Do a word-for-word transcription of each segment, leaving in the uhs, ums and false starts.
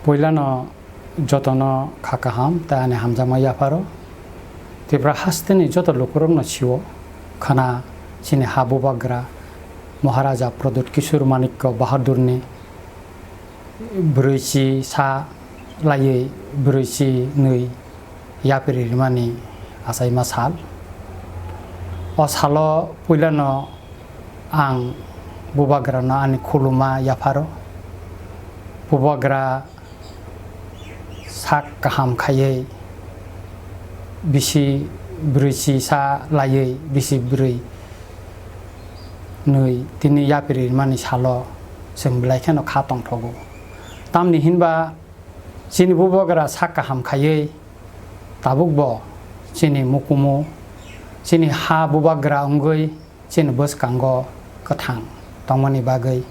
Puilano jotono kha kaham tei ani hamjakma yapharo. Tripura hasteni joto lukurokno sio khna chini ha bubagra Maharaja Pradyut Kishore Manikya Bahadurni brwichi sa laiwi brwichi nwi yapri rimani achaima sal. O salo puilano ang bubagrano ani khuluma yapharo. Bubagra sak kaham khaiwi bisi brwichi sa laiwi bisi brwi nwi tini yapri rimani salo chwng belai kheno kha tongthogo. Tamni hinba chini bubagra sak kaham khaiwi tabukbo chini mukumu chini ha bubagra wngwi chini bwskango kwthang tongmani bagwi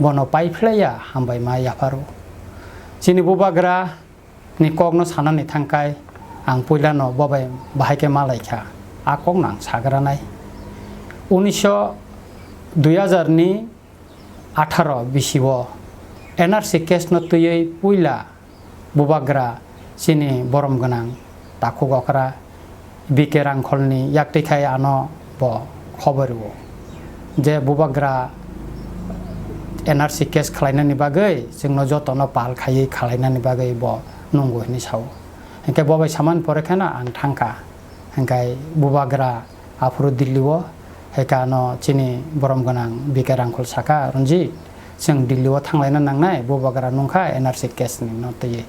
bono paiphlaiya hambai ma yapharo. Chini bubagra ni kokno sanani thangkai ang puilano bobai bahai khe malaikha, a kokno ang sagranai. Unisho dui hazar ni atharo bisio N R C case no twiwi puila bubagra chini borom gwnang takhuk okra B K Rangkholni yaktwi khai ano bo khobor rwo je bubagra N R C case khlainani bagwi chwngno jotono pal khaiwi khlainani bagwi bo nungo hinwi sao. Hinkhe bo bai samani pore kheno ang thangkha. Hinkhe bubagra aphuru Delhi o, hinkhe ano chini borom gwnang B K Rangkhol saka, "Ranjit, chwng Delhi o thanglaina nangnai, bubagra nungkha N R C case ni no twiwi."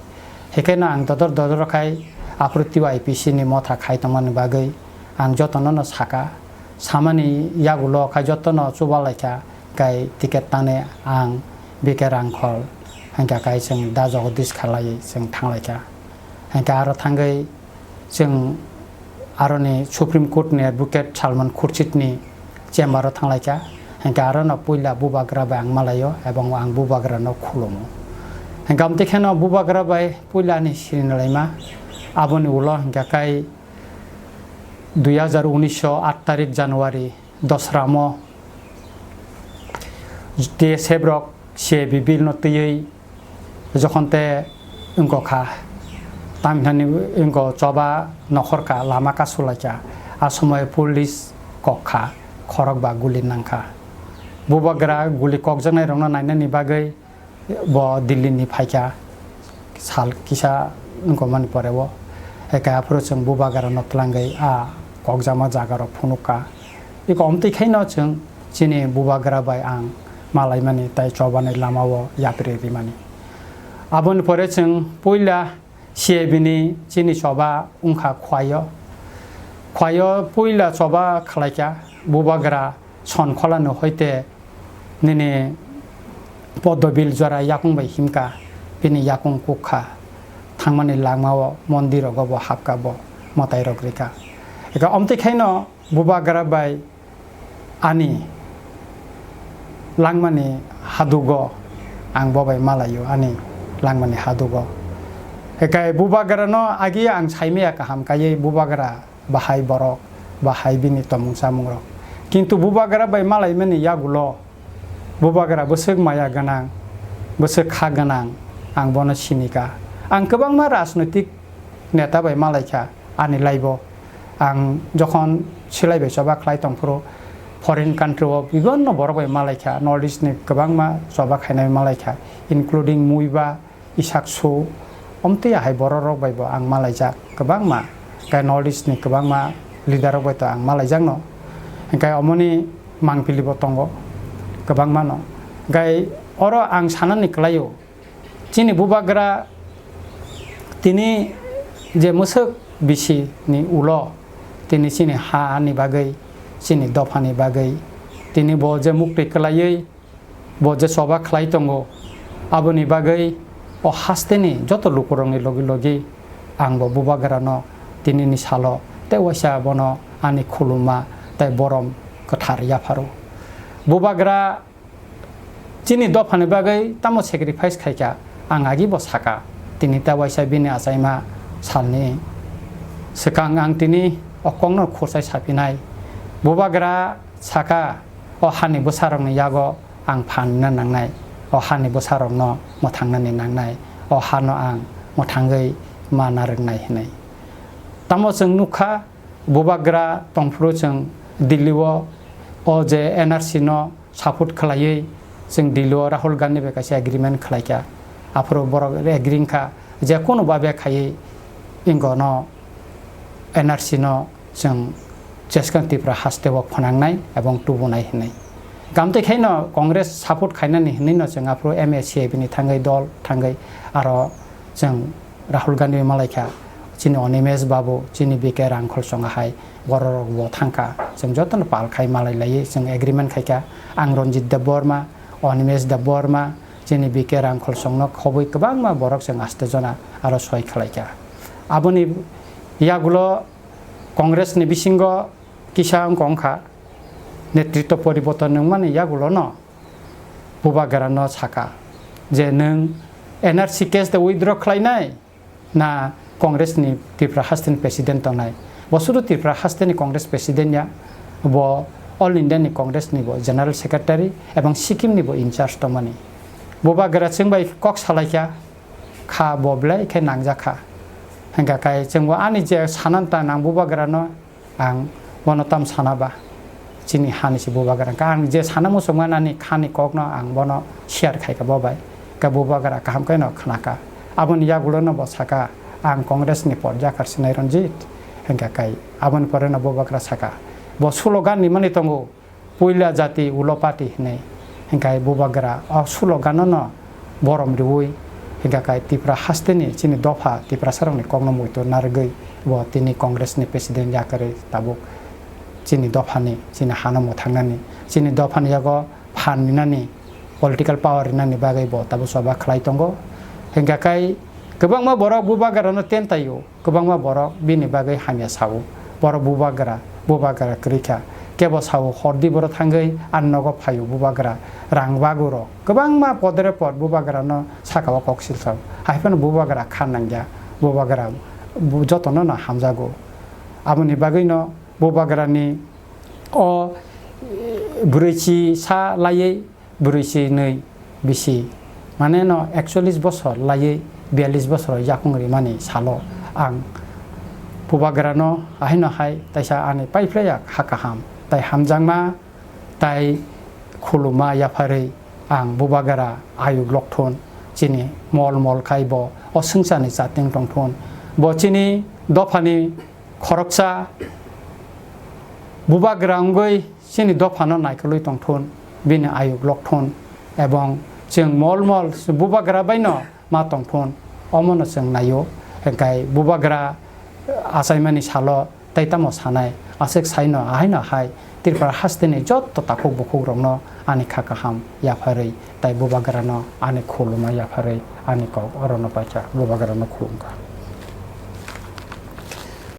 Hinkhe no ang dodor dodor khai aphuru T Y P C ni motha khai tongmani bagwi ang jotono no saka, samani yagulo khai jotono chubalaikha, kai ticket tangni ang B K Rangkhol, hinkhe kai chwng da Jagadish khalaiwi chwng thanglaikha. Hinkhe aro thangwi chwng aroni Supreme Court ni Advocate Salman Khurshid ni chamber o thanglaikha. Hinkhe arono puila bubagra bai ang malaio ebong ang bubagra no khulumo. Hinkhe amtwi kheno bubagra bai puila ni sirinalaima aboni ulo hinkhe kai dui hazar unisho aat tarik January dosramo T S F rok C A B bill no twiwi jokhon te wngkha, tamhinani wngkha choba nokhorkha, lama kasulaikha, a somoy police kokkha, khorok ba guli nangkha. Bubagra guli kokjaknai rokno nainani bagwi bo Delhi ni phaikha, sal kisa wngkha mani pore o. Eka aphuru chwng bubagra no twlangwi a kokjakma jaga rok phunukha. Eko omtwi khaino chwng chini bubagra bai ang malaimani tai chobani lama o yapri rimani. Aboni pore chwng puila C A B ni chini choba wngkha Khwaio. Khwaio puila choba khlaikha bubagra Sonkholano hoite nini Podobil jora yakung bai himkha, bini yakung kukha, thangmani langmao mondir rogo bo hapkha, bo mwtai rok rikha. Eka omtwi khaino bubagra bai ani langmani hadugo ang bo bai malaio, ani langmani hadugo. Eka bubagra no agi ang saimaya kaham kaiwi bubagra bahai borok, bahai bini tomung chamung rok. Kintu bubagra bai malaimani yagulo bubagra bwswk maya gwnang, bwswk kha gwnang, ang bono sinika. Ang kwbangma rajnoitik neta bai malaikha ani laibo. Ang jokhon silai bai choba khlai tongphuru foreign country o bibonno borok bai malaikha, North East ni kwbangma choba khainai malaikha, including Muiba, Isaksu, omtwi ahai borok rok bai bo ang malaijak kwbangma, hwnkhe North East ni kwbangma leader rok bai to ang malaijakno, hwnkhe omoni mangpili bo tongo kwbangma no. Hwnkhe oro ang sanani kwlaio, chini bubagra tini je mwswk bisi ni ulo tini chini ha ni bagwi, chini dopha ni bagwi tini bo je muktwi kwlaiwi bo je choba khlai tongo, aboni bagwi o hasteni joto lukurokni logi logi ang bo bubagrano tinini salo tei waisa bono ani khuluma tei borom kwthar yapharo. Bubagra chini dophani bagwi tamo sacrifice khaikha, ang agi bo saka, tini tei waisa bini achaima salni swkang ang tini o kokno khursai saphinai. Bubagra saka, o hani bwsarokni yago ang phanna nangnai, o hani bwsarokno mwthangnani nangnai, o hano ang mwthangwi ma narwknai hwnwi. Tamo chwng nukha, bubagra tongphuru chwng Delhi o, o je N R C no support khlaiwi chwng Delhi o Rahul Gandhi bai kaisa agreement khlaikha. Aphuru borok agree wngkha je kunu babe khaiwi ingo no N R C no chwng jeskang Tripura haste o phwnangnai ebong tubunai hwnwi. Gamtwi khaino Congress support khainani hwnwi no chwng aphuru M A C A bini thangwi dol thangwi aro chwng Rahul Gandhi malaikha, chini Animesh Babu, chini B K Rangkhol songa hai bororok bo thangkha. Chwng jotono pal khai malai laiwi chwng agreement khaikha. Ang Ranjit Debbarma, Animesh Debbarma, chini B K Rangkhol songno khobwi kwbangma borok chwng aste jona aro soi khlaikha. Aboni yagulo Congress ni bisingo kisa wngkha wngkha, netritwa poriborton wngmani yagulono bubagra no saka je nwng N R C case de withdraw khlainai na Congress ni Tripura haste ni president tongnai. Bo sudu Tripura haste ni Congress president ya, bo All India ni Congress ni bo general secretary ebong Sikkim ni bo in charge tongmani. Bubagra chwng bai kok salaikha, kha bo belai khe nangjakha. Hingkha kai chwngbo ani je sanan ta nang bubagra no ang bono tam sana ba chini hani se bubagra. Ka ang je sana muchungma nani khani kok no ang bono share khaikha bo bai. Ka bubagra kaham khe no khnaka. Aboni yagulo no bo saka ang Congress ni pod jakar sinai Ranjit. Hingkha kai aboni pore no bubagra saka. Bo slogan ni mani tongo. Puila jati ulo party hinwi. Hingkai bubagra o slogan no borom riwi hingka kai Tripura haste ni chini dopha Tiprasa rok ni kok no muitu narwgwi bo tini Congress ni president yakarwi tabuk chini dopha ni chini hano mwthangnani chini dopha ni yago phan rinani political power rinani bagwi bo tabuk choba khlai tongo. Hingka kai kwbangma borok bubagra no ten taio. Kwbangma borok bini bagwi hamya sao. Borok bubagra, bubagra kwrwi kha. Kebo sao, hordi borok thangwi ani nogo phaio bubagra, rang bagurok. Kwbangma podre pod bubagrano saka o kok silsao. Hai phano bubagra kha nangya, bubagra bu-, jotono no hamjago. Aboni bagwino bubagrani o, e, bwrwi chi sa laiwi bwrwi si nwi bisi, mane no ekchollis bosor laiwi biyallis bosor yakung rimani salo ang bubagra no ahai no hai taisa ani paiphlaiya ha kaham tai hamjakma tai khuluma yapharwi ang bubagra ayuk lokthun chini mol mol khai bo o swngcharni chatwng tongthun bo chini dophani khoroksa bubagra wngwi chini dophano naikolwi tongthun, bini ayuk lokthun, ebong chwng mol mol bubagra baino ma tongthun, omono chwng naio. Hwnkhe bubagra achaimani salo tei tamo sanai, aswk saino, ahaino hai Tripura hasteni jotto takhuk bukhukrokno ani kha kaham yapharwi tei bubagrano ani khuluma yapharwi ani kok orono paikha, bubagrano khulumkha.